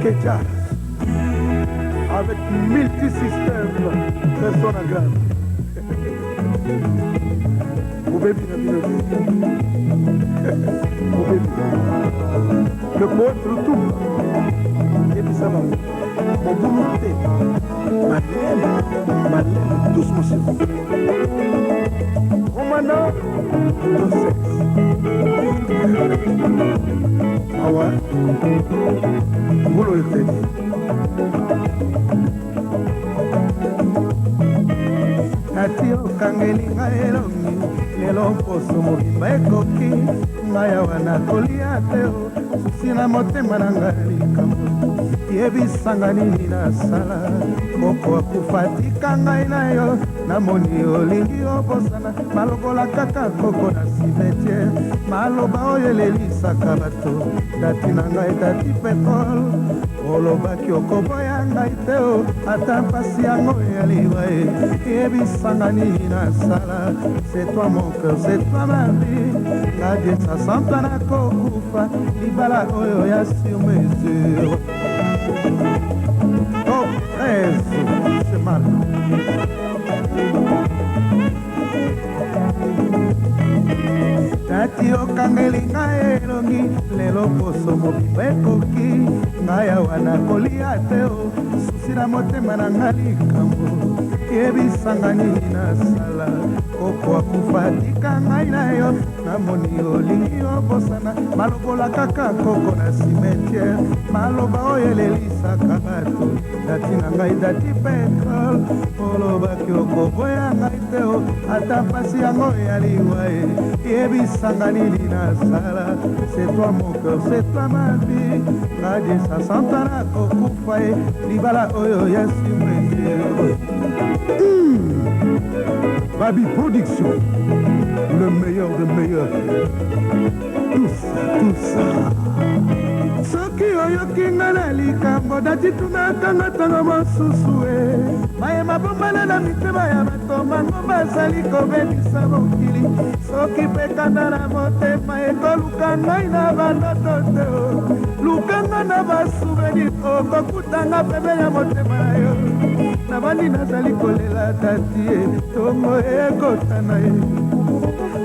Ok Jazz avec multi-système persona grande. Bobebi na bino te. Bobebi. Le poète Lutumba yebisa bango mobulu te, maleme maleme, doucement s'il vous plaît. Commandant de sexe. Awa ngulo etedi. Nati okangeli ngai elongi lelo mposo mobimba ekoki ngai awa nakolia te o susi na motema na ngai likambo yebisanga nini nasala koko akufa tika ngai na yo namoni olingi obosana malokola kaka koko na cimetière maloba oyo elelisaka bato dati na ngai dati petrole Olobaki okoboya ngai te o ata mpasi yango ya liwa e yebisanga nini nasala. C'est toi mon cœur, c'est toi ma vie, nga Dieu sans toi nakokufa, libala oyo ya sur mesure. Top 13 c'est mal. Tati okangeli ngai elongi lelo poso mobimba ekoki ngai awa nakolia te o susi na motema na ngai likambo yebisanga nini nasala koko akufa tika ngai na yo namoni olingi obosana malobola kaka koko na cimetière maloba oyo elelisaka bato Dati na ngai dati petrole olobaki okoboya ngai te o ata mpasi yango ya liwa e yebisanga nini nasala. C'est toi mon cœur, c'est toi ma vie, nga Dieu sans toi nakokufa e libala oyo ya sur mesure. Babi Production, le meilleur de meilleur. Tout ça, tout ça. Soki oyoki nga na likambo dati tunaka nga ntango mosusu e maye mabombana na mitema ya bato bango bazali kobebisa mokili soki mpe kanda na motema ekoluka ngai na bandoto te luka nga na basouvenir okokuta nga pembeni ya motema na yo nabandi nazali kolela dati e tongo ekotana ye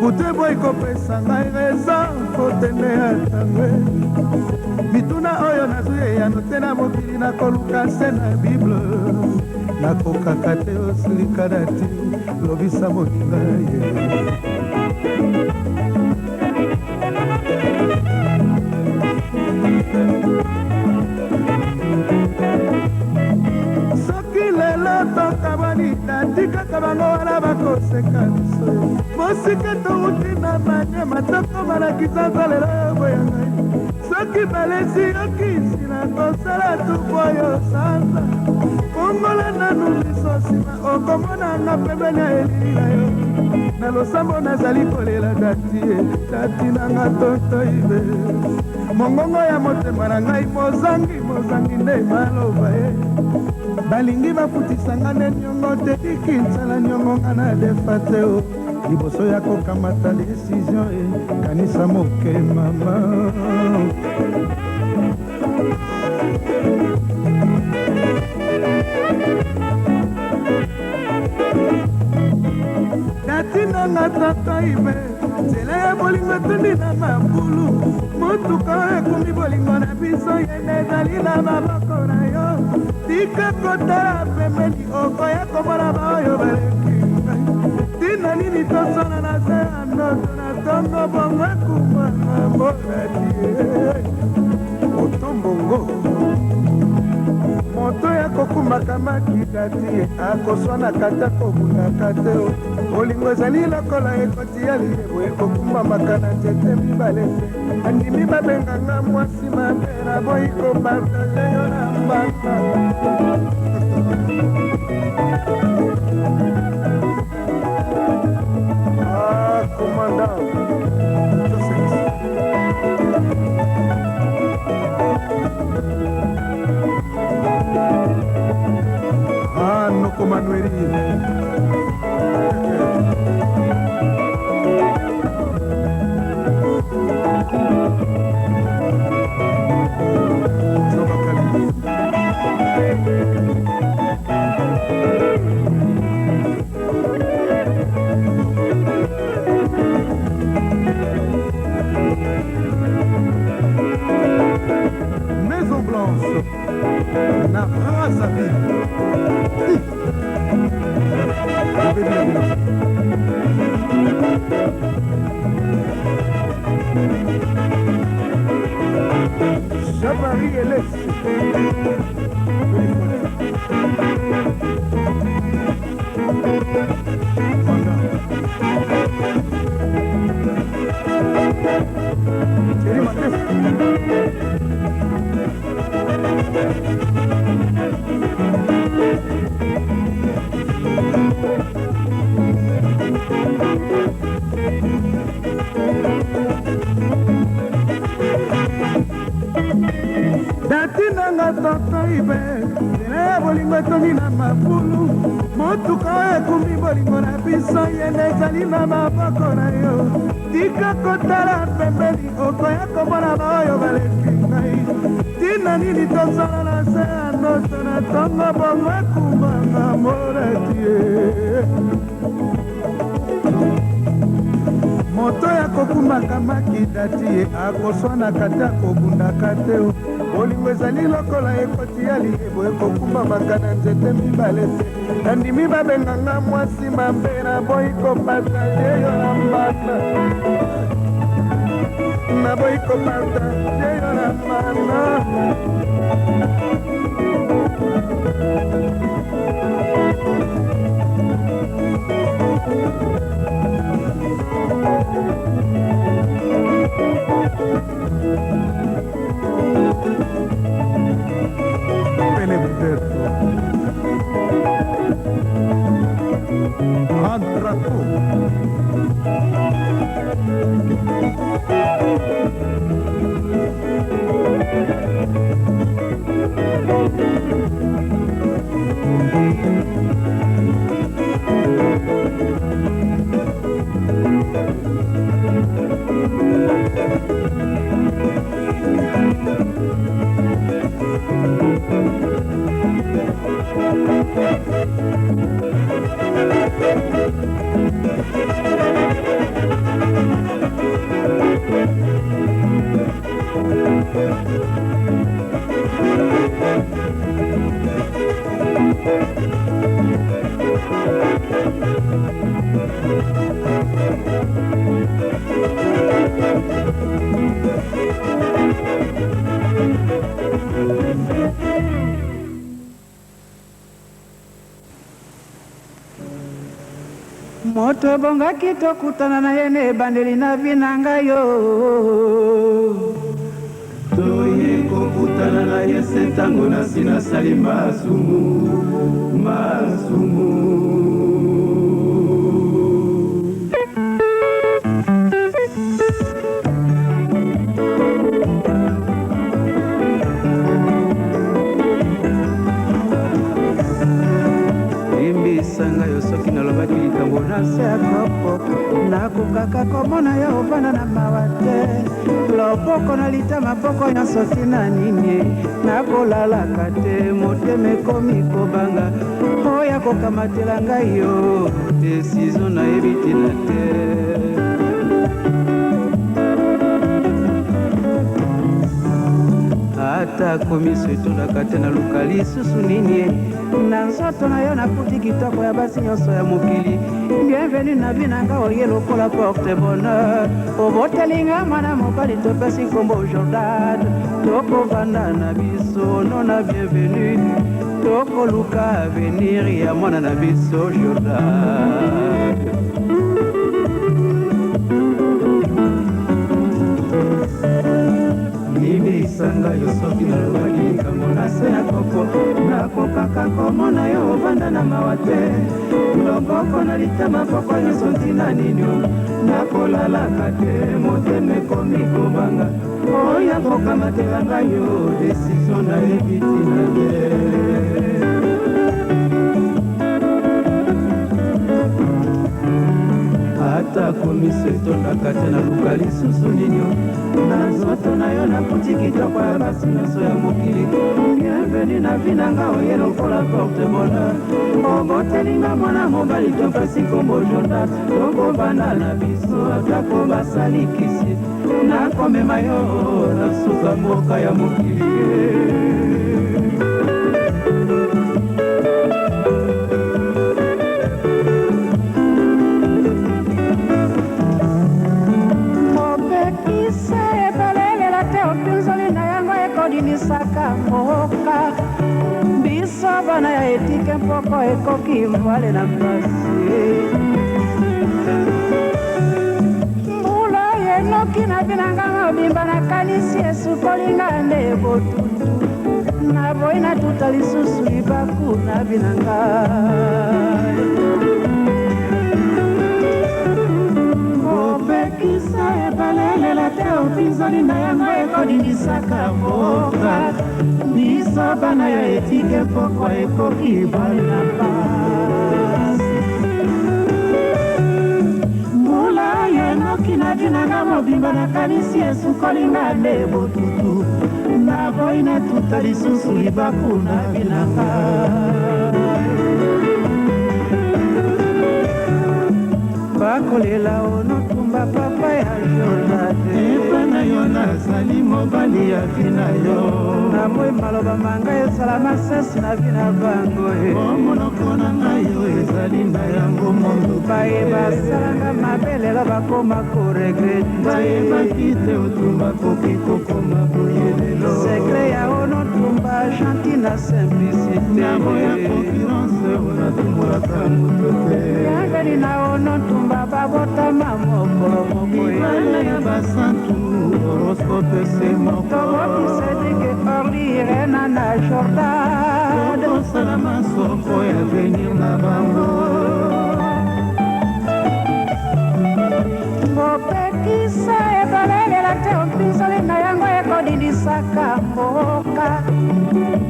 Butu eboyi kopesa ngai raison kotende ya ntango mituna oyo nazwi eyano te na mokili nakoluka se na bible nakokaka te osilika dati lobisa moninga ye. Soki lelo tokabwani natikaka bango wana bakoseka biso mosika towuti na Manyema tokoma na Kinshasa lelo boya ngai soki balesi yo kisi na kosala tupo yo sanza fongola nanu miso nsima okomona nga pembeni ya elili na yo na losambo nazali kolela dati ye dati na nga tonto ibe mongongo ya motema na ngai mozangi mozangi nde maloba ye balingi bafutisa nga nde niongo te dikinsala niongo nga na defa te o liboso ya kokamata decision e kanisa moke mama. Dati na nga tata ibe nzela ya bolingo etondi na mabulu motuka oyo ekumbi bolingo na biso yende ezali na maboko na yo tika kotala pembeni okoya komona baoyo baleki ngai ntina nini toswana na se ya ndoto na ntongo bongo ekumana mbonati otombongo moto ya kokumbaka makita ti akoswanaka te akobundaka te bolingo ezali lokola ekoti ya liyebo ekokumbamaka na nzete mibale te andimi babenganga mwasi mabe naboyi kopartage yo na mbanda. Ah, commandant Joseph. Ah, Noko Manueli. Jobakali. Roberto na Brazzaville. Obebi na bino. Jean-Marie Elesi. Thierry Mandefu. Dati nanga tonton Ibe, nzela ya bolingo etongi na mabulu, motuka oyo ekumbi bolingo na biso yende ezali na maboko na yo. Tika kotala pembeni, okoya komona baoyo baleki ngai. Ntina nini tosala na se ya ndoto na ntongo bongo ekumbanga molati ye. Moto ya kokumbaka makita ti ye akoswanaka te akobundaka te. Bolingo ezali lokola ekoti ya liyebo ekokumbamaka na nzete mibale te. Nandimi babenga nga mwasi mabe naboyi kopartage yo na mbanda. Naboyi kopartage yo na mbanda. Pele Buterto. Antraco. Moto ebongaki tokutana na ye na ebandeli na vie na ngai yo. Toye kokutana na ye se ntango nasi nasali masumu, masumu. Limbisa ngai yo soki nalobaki likambo na se ya kopo. Nakokaka komona yo ovanda na mawa te, loboko na litama poko nyonso tina nini, nakolalaka te, motema ekomi kobanga, oya kokamatela ngai yo desizio nayebi tina te. Atako miso etondaka te, naluka lisusu nini na nzoto na yo, nakuti kitoko ya basi nyonso ya mokili. Bienvenu na vie na nga, oye lokola porte bonheur, oboteli nga mwana mobali, topesi nkombo Jordan. Tokovanda na biso no na bienvenu, tokoluka avenir ya mwana na biso Jordan. Limbisa ngai yo soki nalobaki likambo na se ya kopo. Nakokaka komona yo ovanda na mawa te, loboko na litama poko nyonso ntina nini, nakolalaka te, motema ekomi kobanga, oya kokamatela ngai yo desizio nayebi ntina te. Atako miso etondaka te, naluka lisusu nini na nzoto na yo, nakuti kitoko ya basi nyonso ya mokili. Bienvenu na vie na nga, oye lokola porte bonheur, oboteli nga mwana mobali, topesi nkombo Jordan. Tokobanda na biso atako basali kisi, nakomema yo na suka mboka ya mokili. ekodindisaka mboka. Biso bana ya etike mpoko ekoki mwale na mpasi. Mbula enoki na binanga mobimba, nakanisi esukoli nga nde botutu. Naboyi natuta lisusu libaku na binanga. Opekisa ebalelela te, opinzoli na yango ekodindisaka mboka. Biso bana ya etike poko ekoki bale na pasi. Mbula enoki na binanga mobimba, nakanisi esukoli nga nde botutu. Naboyi natuta lisusu libaku na binanga. Bakolela onotumba papa ya Jordade. Epa na yo nazali mobali ya vi na yo. Naboyi maloba manga ezala masasi na vi na bango. Monoko na ngai yo ezali na yango mondoki. Baye basalanga mabe lelo bakoma koregrete. Bayebaki te otumba koki kokoma boye lelo. Sekre ya onotumba gentil na simplicité. Naboya concurrence, onatumbolaka moto te. Bienvenu na onotumba, babotama mokolo moko. Libala ya basantu, horoscope se moko. Toboki Cédrik, Orly, Irena na Jordan. Tokosala masoko ya avenir na bango. Bopekisa ebalelela te, mpinzoli na yango ekodindisaka mboka.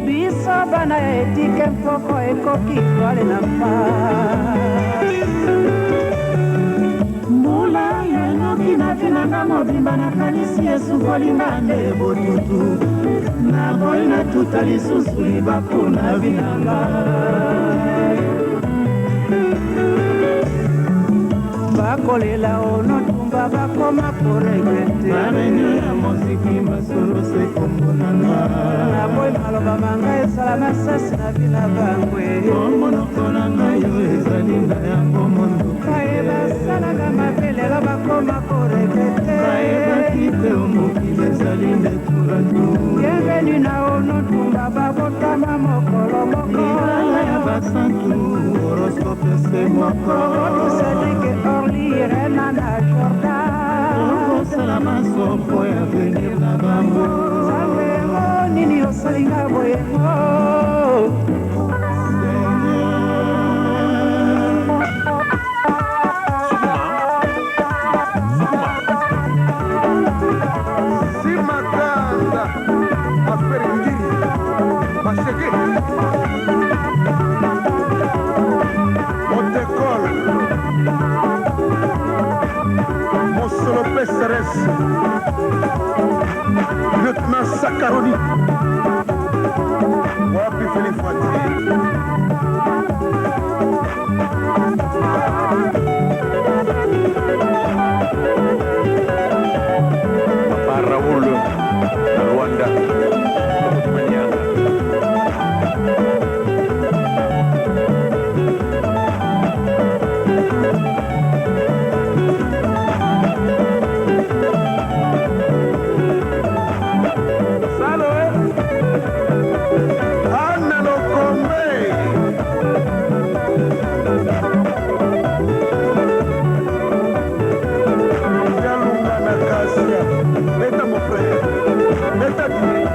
Biso bana ya etike mpoko ekoki kwale na mpasi. Mbula enoki na vinanga mobimba, nakanisi esukoli nga nde botutu. Naboyi natuta lisusu libaku na vinanga. Bakolela onotumba, bakoma koregrete. Barenio ya moziki, masolo se kombo nanga. Naboyi maloba manga ezala masasi na bina bango. Monoko na ngai yo ezali na yango mondoki. Baye basalaka mabe lelo bakoma koregrete. Bayebaki te mokili ezali nde tulatu. Bienvenu na onotumba, babotama mokolo moko. Libala ya basantu, horoscope se moko. Cédrik, Orly, Irena na Jordan. Tokosala masoko ya avenir na bango. Nzambe o, nini osalinga boye o? Simakanda afere ngiri basheke motekole mosolo psrs lieutenant Sakaroni wapi Felifati. Papa Raoul na Rwanda Manyanga. Salo Anna Lokombe. Yalunga na Kasia. Beta mon frère. Beta bien.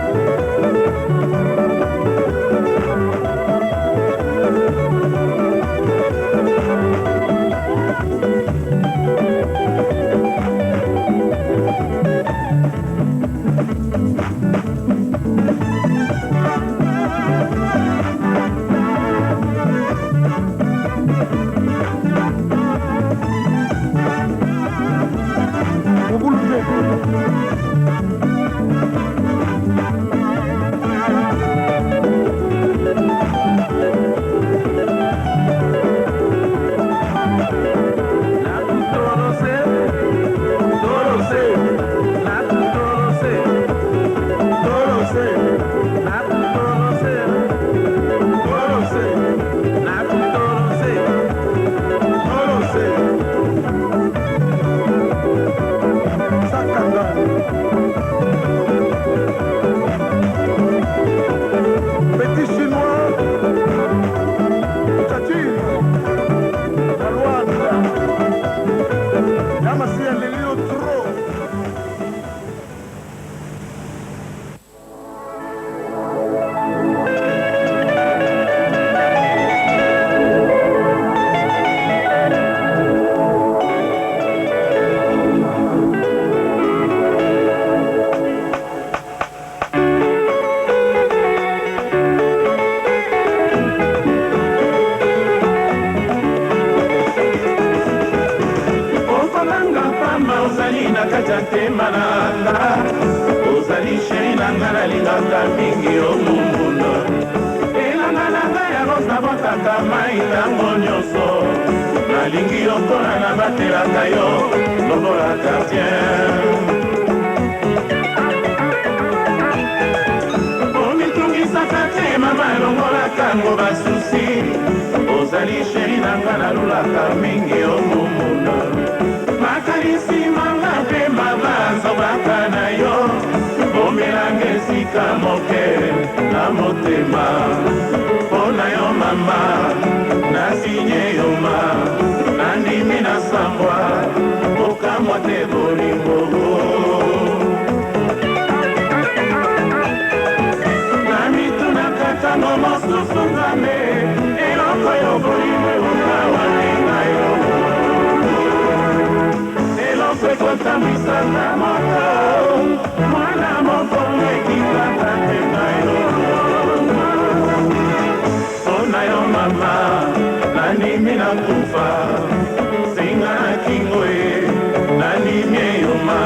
Nga nalingaka mingi yo mumuna. Elanga na ngai ya rose nabwakaka mai ntango nyonso. Nalingi yo mpona nabatelaka yo lokola gardien. Omitungisaka te mama, elongolaka ngo basusi. Ozali chérie na nga, nalulaka mingi yo mumuna. Makanisi manga mpe mabanzobaka na yo, bomelanga esika moke na motema. Mpo na yo mama, nasinye yo ma, nandimi nasambwa, kokamwa te bolingo. Namitunaka ntango mosusu, Nzambe, eloko yo bolingo euta wapi ngai yo? Eloko ekotambwisaka moto, mwana moko ekitaka te ngai yo. Mpo na yo mama, nandimi nakufa, singa na kingo e, nandimi eyoma.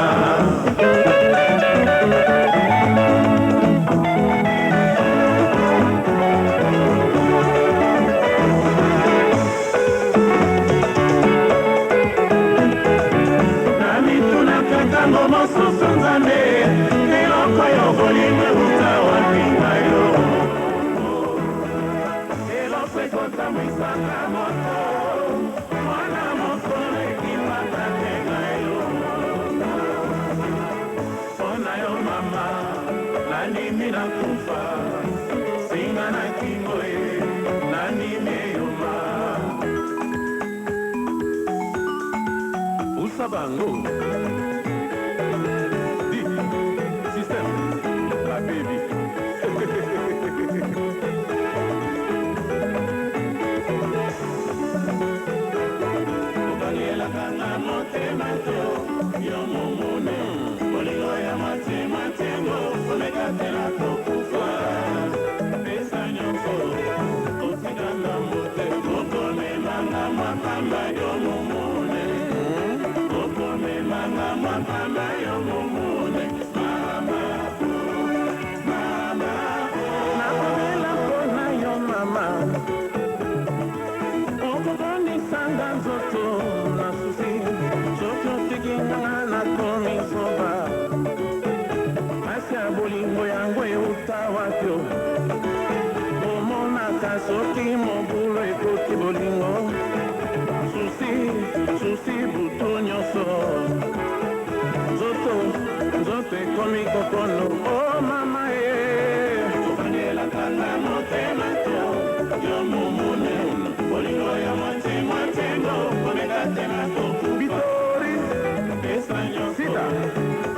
Namitunaka ntango mosusu, Nzambe, eloko yo bolingo euta wapi ngai yo? Eloko ekotambwisaka moto, mwana moko ekipaka te ngai yo. Mpo na yo mama, nandimi nakufa, singa na kingo e, nandimi eyoma. Usa bango di système babebi. Okangelaka nga motema to yo momune, bolingo ya motema tengo, komeka te na kokufa. Pesa nyonso, otika ndambo te, okomemanga mwa pamba yo momune, okomemanga mwa pamba yo momune, mama, mama. Nakobela mpona yo mama, okokonisanga nzoto na susi. Soki otiki nganga, nakomi zoba. Pasi ya bolingo yango euta wapi? Omonaka soki mobulu ekoti bolingo, susi susi butu nyonso, nzoto nzoto ekomi kokono. O mama e, Okangelaka nga motema to yo momune, bolingo ya motema tengo, komeka te na kokufa. Bitori. Pesa nyonso, Sita.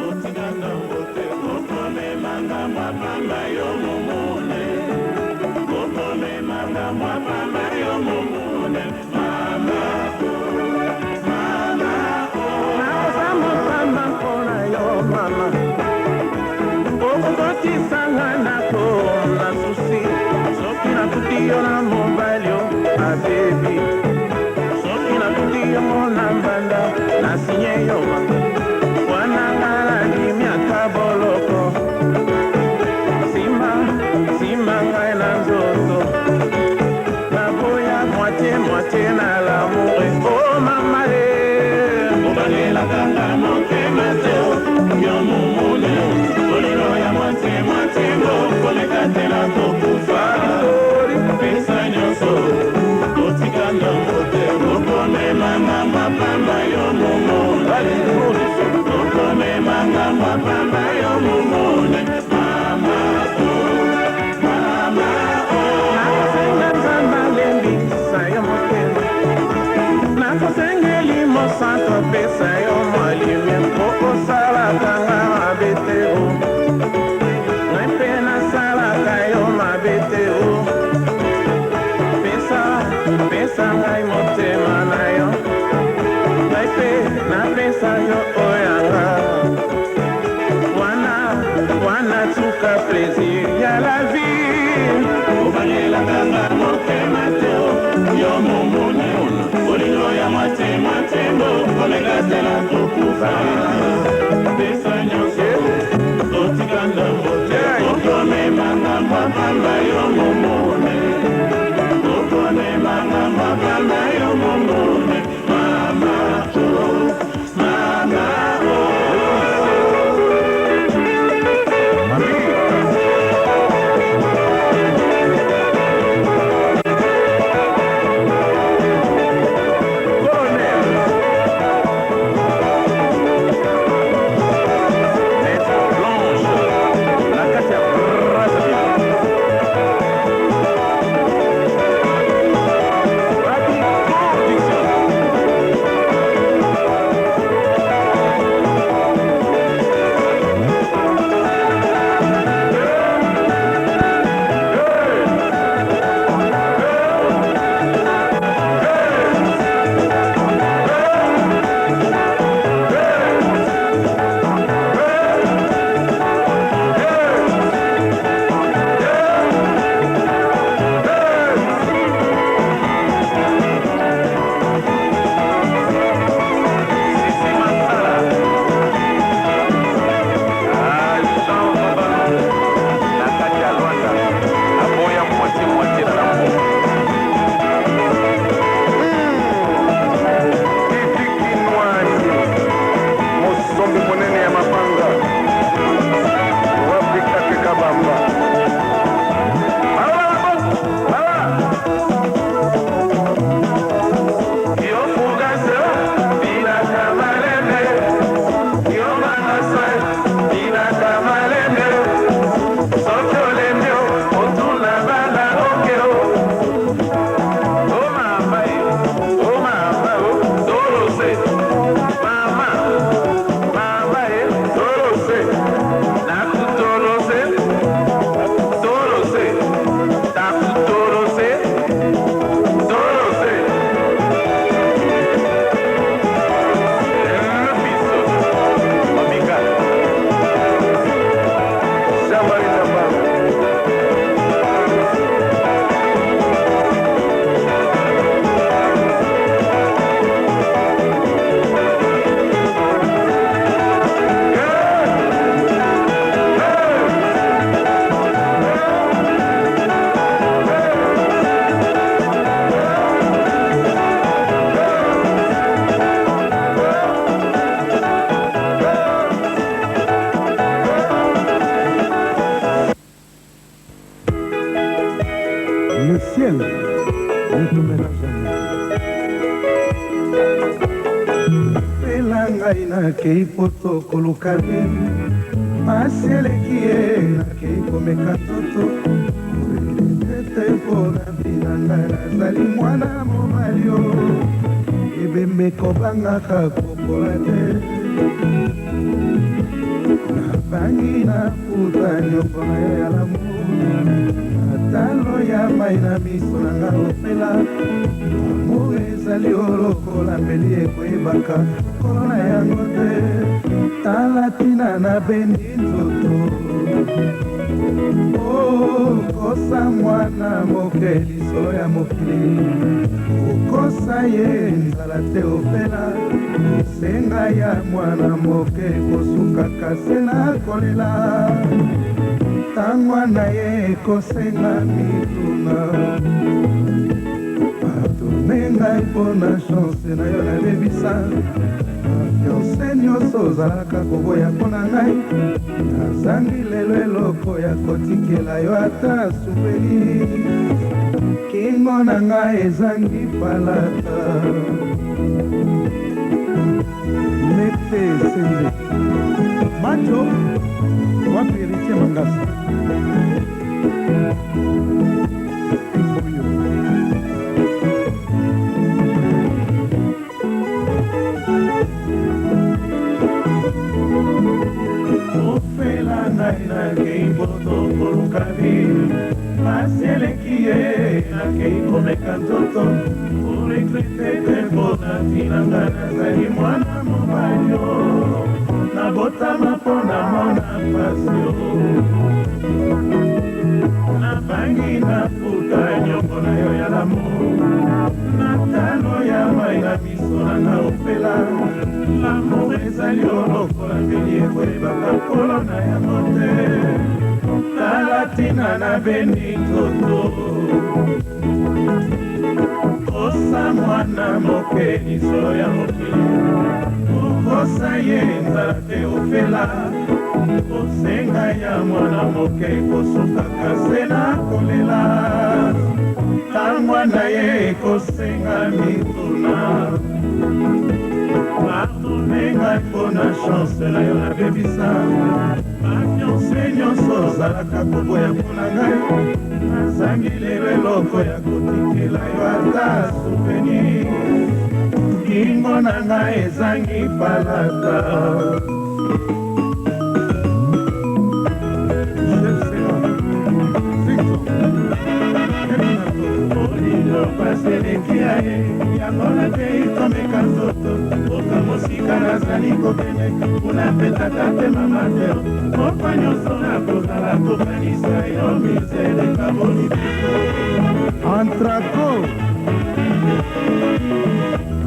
otika ndambo te, okomemanga mwa pamba yo momune, okomemanga mwa pamba yo momune, mama, mama. Nakoza mopamba mpona yo mama, okokotisanga nako na susi. Soki nakuti yo na mobali yo abebi, soki nakuti yango na mbanda, nasinye yo wana, nga nandimi ata boloko. Nsima nsima ngai na nzoto, naboya moitié moitié na l'amour. O mama e, Obangelaka nga motema te yo momune, bolingo ya motema tengo, koleka te na kokufa. Pesa nyonso, otika ndambo te, okomemanga mwa pamba yo momune, okomemanga mwa pamba yo momune, mama o, mama o. Nakosenga Nzambe alembisa yo motema, nakosengeli Mosanto apesa yo mwa lumière, po osalaka nga mabe te o, ngai mpe nasalaka yo mabe te o. Pesa, pesa ngai motema na yo, ngai mpe napesa yo oyanga wana wana, tuka plaisir ya la vie. Obangelaka nga motema te yo momune, bolingo ya motema tengo, koleka te na kokufa. Pesa nyonso, otika ndambo te. Le ciel ne tombera jamais. Pela ngai nakei poto koluka bi pasi eleki ye nakei komeka nzoto ete mpo na bina ngai nazali mwana mobali o ebembe kobangaka kopola te nabangi nafuta nyoko na yo ya lamu na talo ya mai na miso na nga opela amour ezali olokola mbeli ekoyebaka nkolo na yango te tala ntina nabendi nzoto okosa mwana moke lisolo ya mokili okosa ye nzala te opela esenga ya mwana moke kosukaka se na kolela ntango na ye ekosenga mituna pardonne ngai mpo na chance na yo nabebisa fiance nyonso ozalaka koboya mpo na ngai nazangi lelo eloko ya kotikela yo ata souvenir kingo na ngai ezangi palata mete senze macho wapi héritier mangasa Mboyo. Ofela ngai nakei poto koluka bi pasi eleki ye nakei komeka nzoto oregrete te mpo na ntina nga nazali mwana mobali o nabotama mpo na mona pasi o nabangi nafuta nyongo na yo ya lamu na talo ya mai na miso na nga opela lamour ezali olokola mbeli ekoyebaka nkolo na yango te tala. ntina nabendi nzoto. Kosa mwana moke lisolo ya mokili, kokosa ye nzala te ofela. Kosenga ya mwana moke kosukaka se na kolela. Tangwa na ye ekosenga mituna. Pardonne ngai mpo na chance na yo nabebisa. Bafiance nyonso ozalaka koboya mpo na ngai. Nazangi lelo eloko ya kotikela yo ata souvenir. Kingo na ngai ezangi palata. Bolingo pasi eleki ya ye, yango nakei komeka nzoto. Mboka mosika nazali kokende, kuna mpe tata te mama te. Mokwa nyonso nakozala kokanisa yo, misere ekaboli biso. Antraco.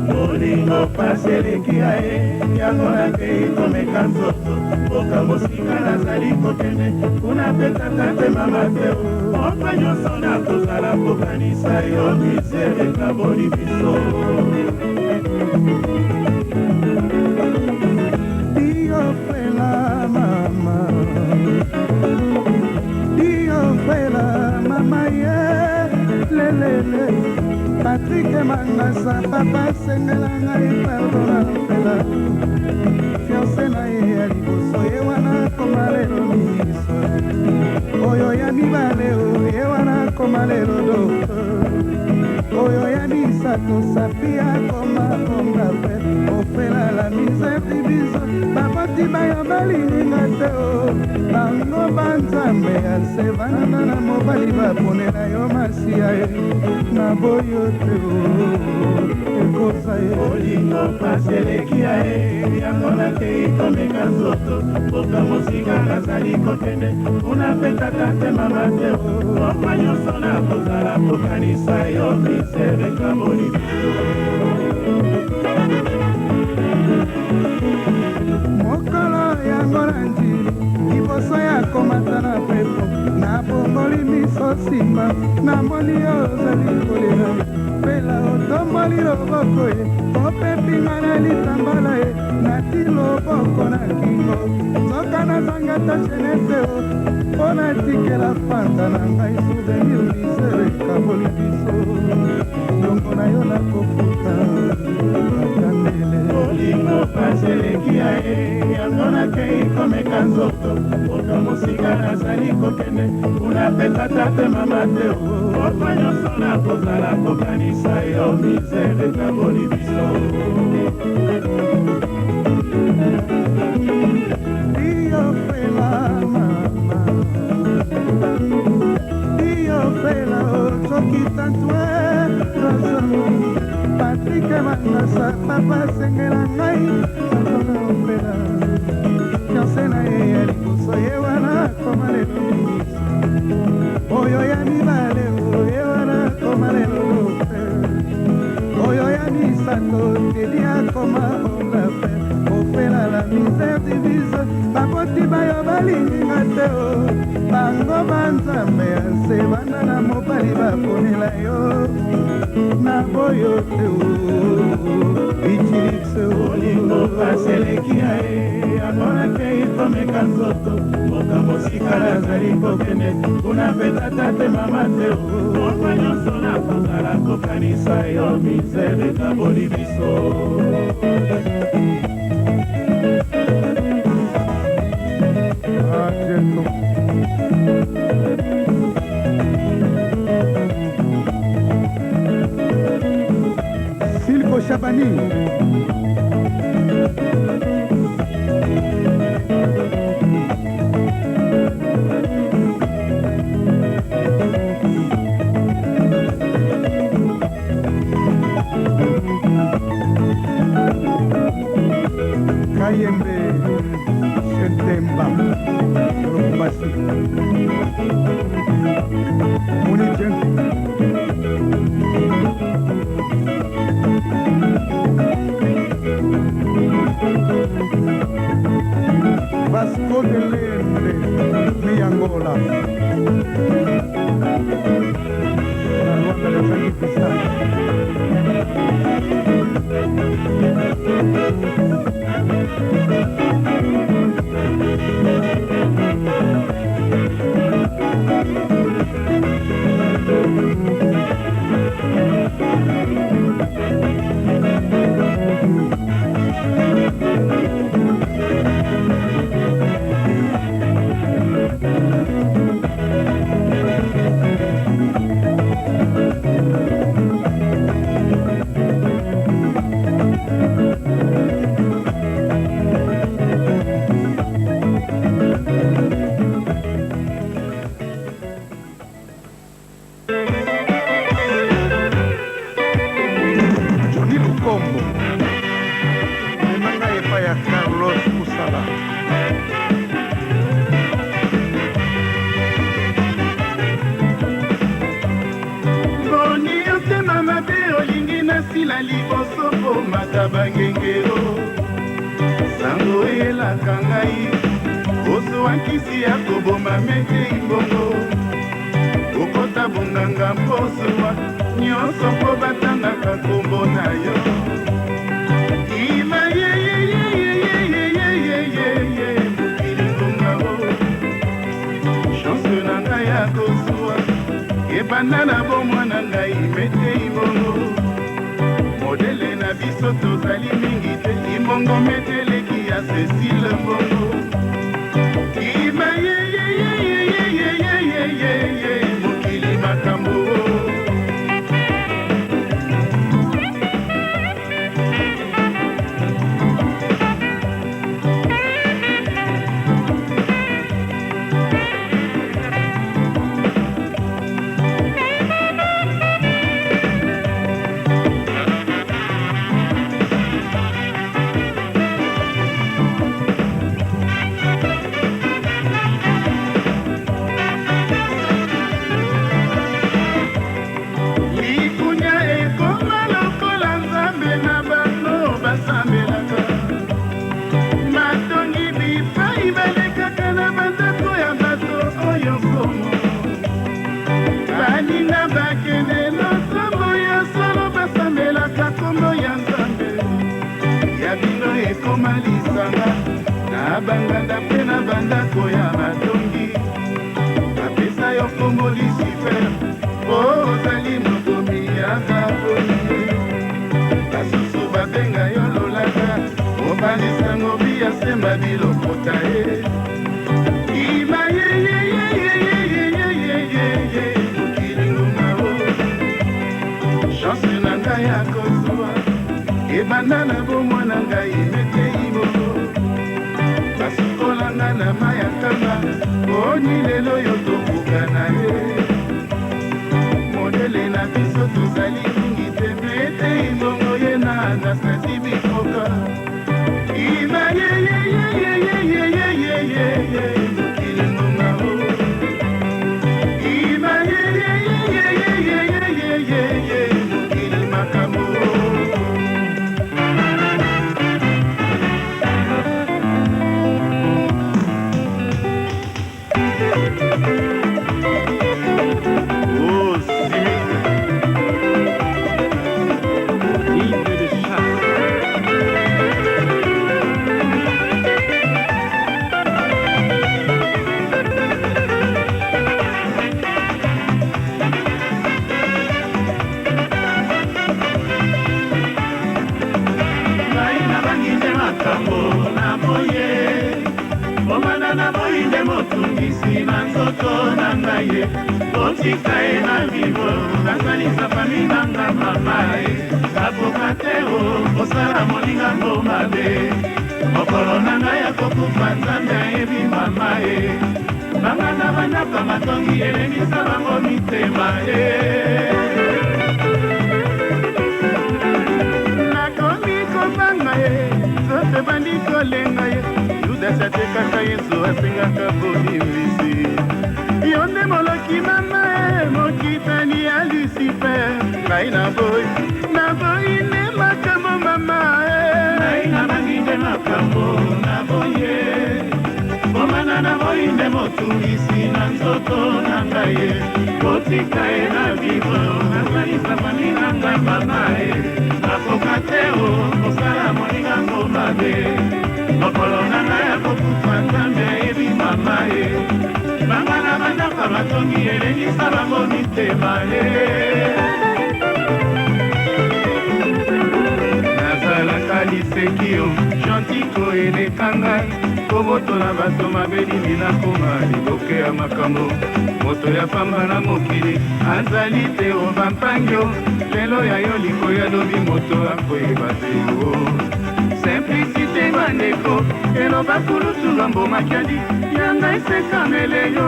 Bolingo pasi eleki ya ye, yango nakei komeka nzoto. Mboka mosika nazali kokende, kuna mpe tata te mama te. Mokwa nyonso nakozala kokanisa yo, misere ekaboli biso. Dio fela mama, Dio fela mama ye lelele. Patrick Mangasa papa sengela ngai pardon na fela. Fiancé na ye ya liboso ye wana koma lelo ministre, oyo ya mibale o ye wana koma lelo docteur, oyo ya misato sapi akoma konga pe ofela la misère divise. Baboti bayo balingi nga te o bango banzambe ya se vanda na mobali baponela yo masiya ye na boyo te o ekosa ye. Bolingo pasi eleki ya ye, yango nakei komeka nzoto. Mboka mosika nazali kokende, kuna mpe tata te mama te. Mokwa nyonso nakozala kokanisa yo, misere ekaboli biso. Mokolo yango na njili liboso ya komata na pepo, nabongoli miso nsima, namoni yo ozali kolela. Pela otomboli loboko ye, opepinga na litambala ye, nati loboko na kingo. Nzoka nazanga ta chenete o mpo natikela fanta na ngai souvenir. Misere ekaboli biso, longo na yo nakofuta ata ndele. Bolingo pasi eleki ya ye, yango nakei komeka nzoto. Mboka mosika nazali kokende, kuna mpe tata te mama te. Mokwa nyonso nakozala kokanisa yo, misere ekaboli biso. Dio fela mama, Dio fela soki tantue Patrick Mangasa papa sengela ngai pardon ofela. Fiancé na ye ya liboso ye wana koma lelo ministre, oyo ya mibale ye wana koma lelo docteur, oyo ya misato tedi akoma homme d'affaires. Ofela la misère divise. Baboti bayo balingi nga te o bango banzambe ya nse bana na mobali baponela yo na boyo te o bitilix. Bolingo pasi eleki ya ye, yango nakei komeka nzoto. Mboka mosika nazali kokende, kuna mpe tata te mama te. Mokwa nyonso nakozala kokanisa yo, misere ekaboli biso. À bientôt. Silko Chabani. Kayembe Chetemba Lubumbashi Moni Djenko. Na Luanda nazangi visa. Johnny Lukombo mema ngai epai ya Carlos Musala. Boni otema mabe olingi nasila liboso komata bangengelo sango eyelaka ngai ozwa nkisi ya koboma mete imbongo okota bonganga mpo ozwa nyonso mpo batangaka nkombo na yo ima yeyeyeyeyeyeyeyeye mokili ngonga o chance na ngai ya kozwa ebanda na bomwana ngai mete imbongo modele na biso tozali mingi te imbongo meteleki ya cecile mbongo ima yeyeyeyeyeyeyeye mokili makambo. Likunya ekoma lokola nzambe na bango basambelaka matongi bipai balekaka na bandako ya bato oyo nkomo baninga bakende losambo ya solo basambelaka nkombo ya nzambe ya bino ekoma lisanga na banganda mpe na bandako ya batongi bapesa yo nkombo Lucifer po ozali mokomi ya baboni basusu babenga yo lolaka mobalisango biya semba bilokota ye ima yeyeyeyeyeyeyeye mokili ngonga o chance na ngai ya kozwa ebanda na bomwana ngai metei moko basukolanga na mai ya nkamba boni lelo yo tobuka na ye modele na biso tozali mingi te metei mbongo ye na Anastasi Bikoka ima yeyeyeyeyeyeyeye mokili ngonga o ima yeyeyeyeyeyeyeye mokili makambo. Oh, Simik, livre de chasse. Ngai nabangi nde makambo na boye bomana na boyi nde motungisi na nzoto na ngai ye botika ye na vivo nasalisa fami nanga mama ye nakoka te o kosala moninga ngo mabe mokolo na ngai ya kokufa nzambe ayebi mama ye banganda bandako matongi elembisa bango mitema ye. Nakomi kobanga ye nzoto ebandi kolenga ye Yudasi atekaka Yesu asengaka bolimbisi yo nde moloki mama e mokitani ya Lucifer ngai naboyi naboyi nde makambo mama e. Ngai nabangi nde makambo na boye bomana na boyi nde. motungisi na nzoto na ngai ye botika ye na vivre nasalisa fami na ngai mama ye nakoka te o kosala moninga ngo mabe mokolo na ngai ya kokufa nzambe ayebi mama ye banga na bandako batongi elengisa bango mitema ye nazalaka liseki yo gentiko eleka ngai kobotola bato mabe nini nakoma liboke ya makambo moto ya pamba na mokili azali te o bampangio lelo ya yo likoyo ya lobi moto akoyeba te o simplicité bandeko eloba kulutu lwambo makiadi ya ngai sekamele yo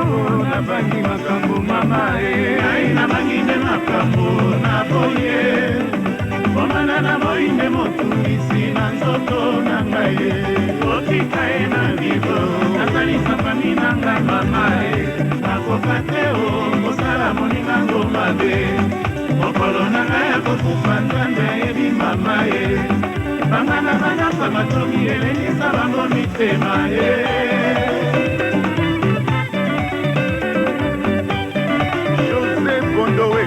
nabangi makambo mama e ngai nabangi nde makambo na boye komana na boyi nde motungisi na nzoto na ngai ye otika ye na vivo nasalisa fami na ngai mama e nakoka te o kosala moninga ngo mabe mokolo na ngai ya kokufa nzambe ayebi mama ye banga na bandako matongi elengisa bango mitema ye José Bondowe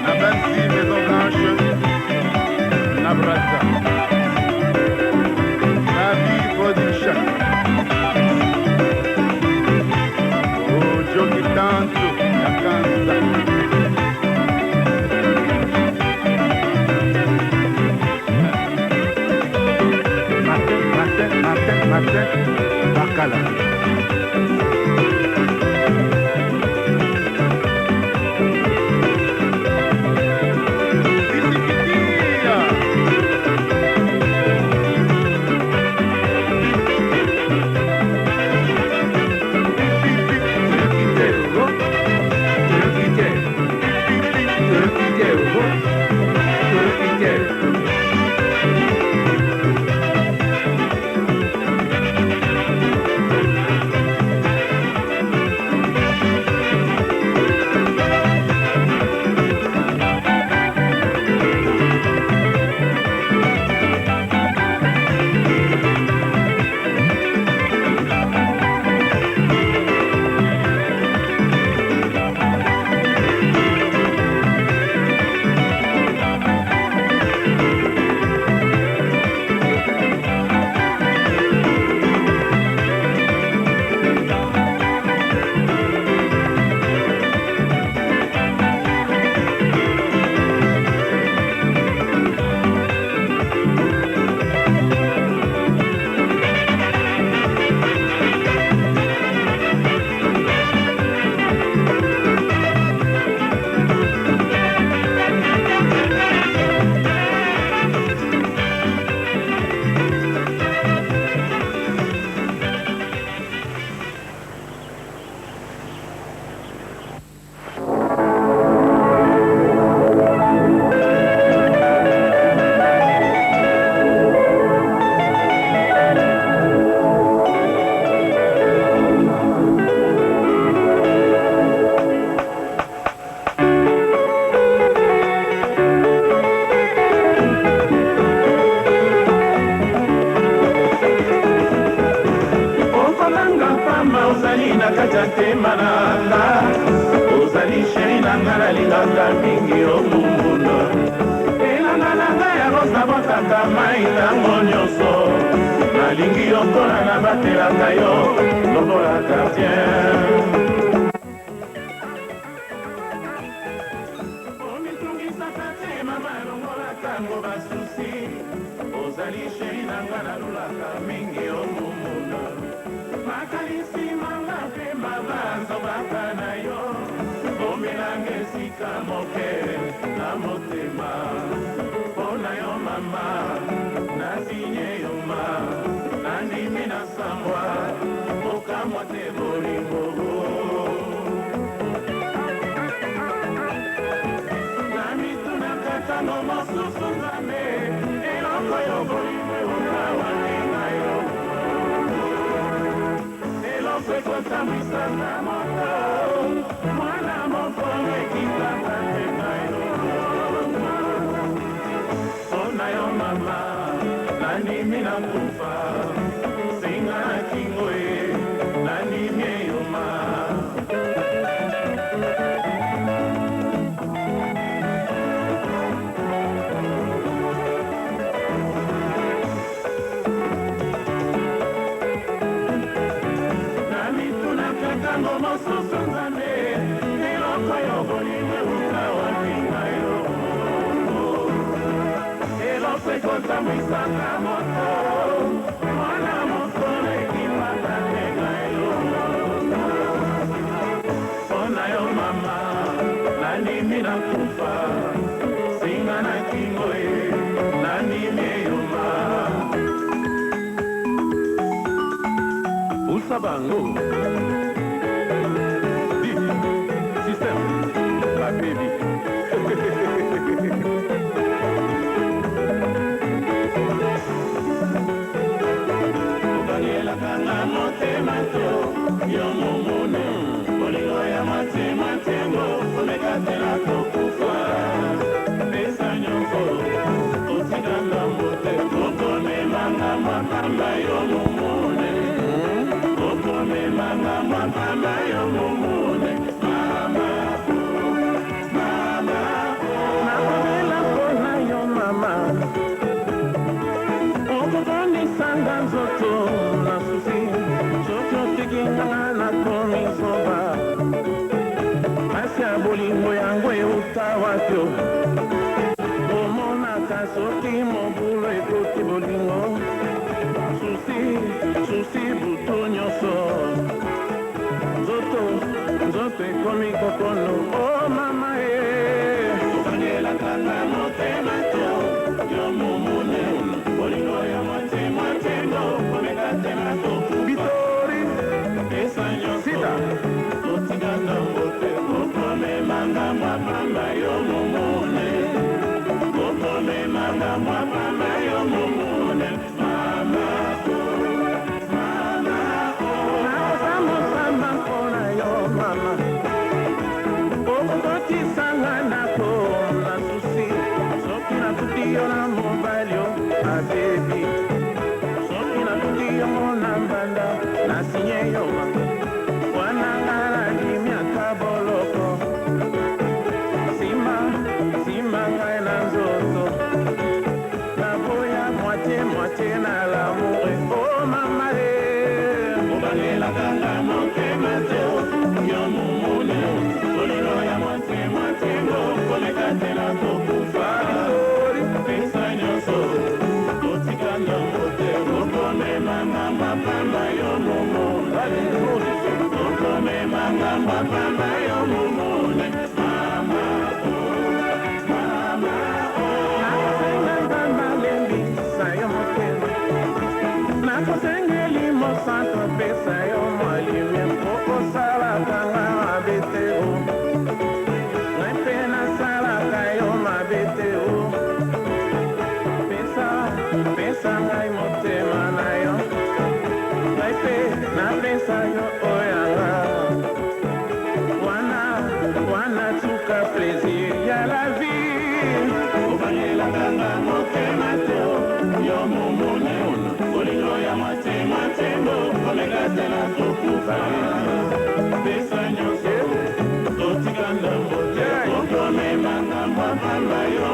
na Bansi Maison Blanche na Brazza Nabi Production Ojoki Tanto ya Kanza Martin Martin Martin Martin Bakala Bisikitia Okomanga pamba ozali na kati ya tema na nga ozali sheri na nga nalingaka mingi omumuna elanga na ngai ya rosa bwakaka mai ntango nyonso nalingi yokola nabatelaka yo lokola gardien omitungisaka te mama elongolaka ngo basusi ozali sheri na nga nalulaka mingi omumuna makanisi manga mpe mabanzobaka na yo omelanga esika moke na motema mpo na yo mama nasinye yo ma nandimi na sambwa okamwa te bolingo na mitunaka ntango mosusu nzambe eloko yo bolingo eukawangi na yo eloko ekotambwisaka moto mwana moko ekitaka te na yo mpo na yo mama nandimi na kufa singa na kingo ye nyonso Nzambe, eloko yo bolingo euta wapi ngai yo? Eloko ekotambwisaka moto, mwana mosolo ekipaka te ngai yo. Mpo na yo mama, nandimi nakufa, singa na kingo ye, nandimi eyoma. Pusa bango Di système babebi. Okangelaka nga motema to yo momone, bolingo ya motema tengo, komeka te na kokufa. Pesa nyonso, otika ngambo te, okomemanga mwa pamba yo momone, okomemanga mwa pamba yo momone, mama, mama. Nakobela mpona yo mama, okokonisanga nzoto na susi, soki otiki nganga nakomi zoba. Pasi ya bolingo yango euta wapi? Omonaka soki mobulu ekoti bolingo, susi susi butu nyonso, nzoto nzoto ekomi kokono. O mama e, okangelaka nga motema to yo momone, bolingo ya motema tengo, komeka te na kokufa. Bitori pesa nyonso, Sita. Otika ngambo te, okomemanga mwa pamba yo momone, okomemanga mwa pamba yo momone, mama o, mama o. Nakosambosamba mpona yo mama, okokotisanga ndako na susi, soki nakuti yo na mobali yo abebi, soki nakuti yango na mbanda nasinye yo wana nga nandimi ata boloko. Nsima nsima ngai na nzoto naboya moitié moitié na l'amour. O mama e, obangelaka nga motema te yo momone, bolingo ya motema tengo, komeka te na kokufa. Pesa nyonso, otika ngambo te, okomemanga mapamba yo momone, okomemanga mapamba yo momone, mama o, mama o. Nakosenga Nzambe alembisa yo motema, nakosengeli mosanto apesa yo mwalimie, mpo osalaka nga mabe te o, ngai mpe nasalaka yo mabe te o. Pesa pesa ngai motema na yo, ngai mpe napesa yo oyanga wana wana, tuka plaisir ya la vie. Obangelaka nga motema te yo momone, bolingo ya motema tengo, komeka te na kokufa. Pesa nyonso, totika ndambo te, okomemanga mwa pamba yo.